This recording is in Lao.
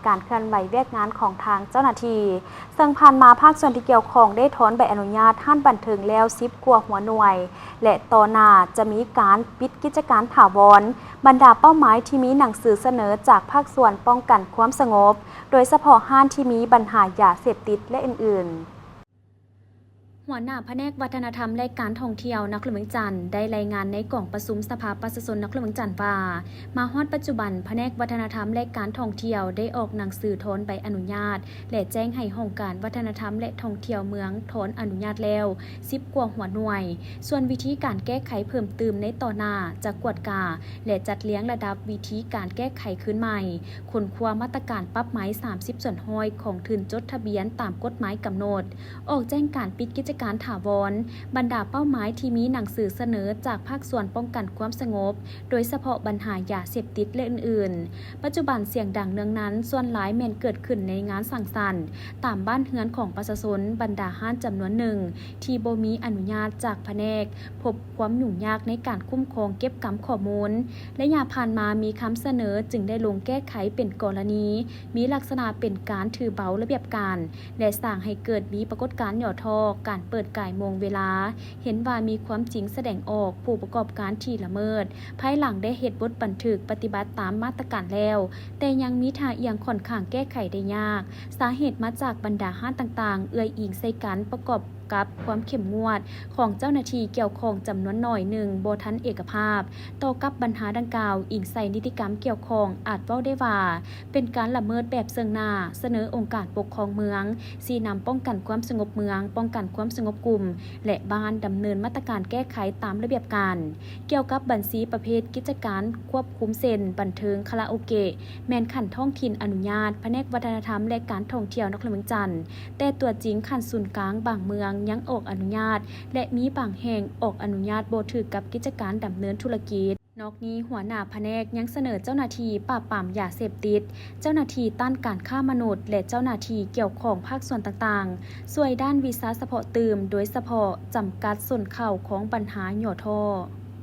ການເຄື່ອນໄຫວວຽກງານຂອງທາງເຈົ້າໜ້າທີ່, ເຊິ່ງຜ່ານມາພາກສ່ວນທີ່ກ່ຽວຂ້ອງໄດ້ຖອນໃບອະນຸຍາດຮ້ານບັນເທີງແລ້ວສິບກວ່າຫົວໜ່ວຍ ແລະ ຕໍ່ໜ້າຈະມີການປິດກິດຈະການຖາວອນ ບັນດາເປົ້າໝາຍທີ່ມີໜັງສືສະເໜີຈາກພາກສ່ວນປ້ອງກັນຄວາມສະຫງົບ, ໂດຍສະເພາະຮ້ານທີ່ມີບັນຫາຢາເສບຕິດ ແລະ ອື່ນໆ. ຫົວໜ້າພະແນກວັດທະນະທຳ ແລະ ການທ່ອງທ່ຽວນະຄອນຫຼວງວຽງຈັນ ໄດ້ລາຍງານໃນກອງປະຊຸມສະພາປະຊາຊົນນະຄອນຫຼວງວຽງຈັນວ່າ, ມາຮອດປັດຈຸບັນ ພະແນກວັດທະນະທຳ ແລະ ການທ່ອງທ່ຽວ ໄດ້ອອກໜັງສືຖອນໃບອະນຸຍາດ ແລະ ແຈ້ງໃຫ້ຫ້ອງການວັດທະນະທຳ ແລະ ທ່ອງທ່ຽວເມືອງ ຖອນອະນຸຍາດແລ້ວສິບກວ່າຫົວໜ່ວຍ. ສ່ວນວິທີການແກ້ໄຂເພີ່ມຕື່ມໃນຕໍ່ໜ້າຈະກວດກາ ແລະ ຈັດລຽງລະດັບວິທີການແກ້ໄຂຄືນໃໝ່, ຄົ້ນຄວ້າມາດຕະການປັບໃໝສາມສິບສ່ວນຮ້ອຍຂອງທຶນຈົດທະບຽນຕາມກົດໝາຍກຳນົດ, ອອກແຈ້ງການປິດກິດຈະການຖາວອນ ບັນດາເປົ້າໝາຍທີ່ມີໜັງສືສະເໜີຈາກພາກສ່ວນປ້ອງກັນຄວາມສະຫງົບ, ໂດຍສະເພາະບັນຫາຢາເສບຕິດ ແລະ ອື່ນໆ. ປັດຈຸບັນສຽງດັງເນືອງນັນສ່ວນຫຼາຍແມ່ນເກີດຂຶ້ນໃນງານສັງສັນ ຕາມບ້ານເຮືອນຂອງປະຊາຊົນ, ບັນດາຮ້ານຈຳນວນໜຶ່ງທີ່ບໍ່ມີອະນຸຍາດຈາກພະແນກ ພົບຄວາມຫຍຸ້ງຍາກໃນການຄຸ້ມຄອງເກັບກຳຂໍ້ມູນ. ໄລຍະຜ່ານມາມີຄຳສະເໜີຈຶ່ງໄດ້ລົງແກ້ໄຂເປັນກໍລະນີ, ມີລັກສະນະເປັນການຖືເບົາລະບຽບການ ແລະ ສ້າງໃຫ້ເກີດມີປາກົດການຫຍໍ້ທໍ້, ການເປີດກາຍໂມງເວລາ, ເຫັນວ່າມີຄວາມຈິງສະແດງອອກຜູ້ປະກອບການທີ່ລະເມີດ, ພາຍຫຼັງໄດ້ເຮັດບົດບັນທຶກປະຕິບັດຕາມມາດຕະການແລ້ວ, ແຕ່ຍັງມີທ່າອ່ຽງຂ້ອນຂ້າງແກ້ໄຂໄດ້ຍາກ. ສາເຫດມາຈາກບັນດາຮ້ານຕ່າງໆເອື້ອຍອີງໃສ່ກັນປະກອບ ກັບຄວາມເຂັ້ມງວດຂອງເຈົ້າໜ້າທີ່ກ່ຽວຂ້ອງຈຳນວນໜ້ອຍໜຶ່ງບໍ່ທັນເອກະພາບຕໍ່ກັບບັນຫາດັ່ງກ່າວ, ອີງໃສ່ນິຕິກຳກ່ຽວຂ້ອງ ອາດເວົ້າໄດ້ວ່າເປັນການລະເມີດແບບເຊິ່ງໜ້າ, ສະເໜີອົງການປົກຄອງເມືອງ, ຊີ້ນຳປ້ອງກັນຄວາມສະຫງົບເມືອງ, ປ້ອງກັນຄວາມສະຫງົບກຸ່ມ ແລະ ບ້ານ ດຳເນີນມາດຕະການແກ້ໄຂຕາມລະບຽບການ. ກ່ຽວກັບບັນຊີປະເພດກິດຈະການຄວບຄຸມເຊັ່ນ ບັນເທີງ, ຄາຣາໂອເກະ ແມ່ນຂັ້ນທ້ອງຖິ່ນອະນຸຍາດ, ພະແນກວັດທະນະທຳ ແລະ ການທ່ອງທ່ຽວນະຄອນຫຼວງວຽງຈັນ, ແຕ່ຕົວຈິງຂັ້ນສູນກາງບາງເມືອງຍັງອອກອະນຸຍາດ ແລະ ມີບາງແຫ່ງອອກອະນຸຍາດບໍ່ຖືກກັບກິດຈະການດຳເນີນທຸລະກິດ. ນອກນີ້, ຫົວໜ້າພະແນກຍັງສະເໜີເຈົ້າໜ້າທີ່ປາບປາມຢາເສບຕິດ, ເຈົ້າໜ້າທີ່ຕ້ານການຄ້າມະນຸດ ແລະ ເຈົ້າໜ້າທີ່ກ່ຽວຂ້ອງພາກສ່ວນຕ່າງໆ ຊ່ວຍດ້ານວິຊາສະເພາະຕື່ມ, ໂດຍສະເພາະຈຳກັດຊົນເຜົ່າຂອງບັນຫາຫຍໍ້ທໍ້.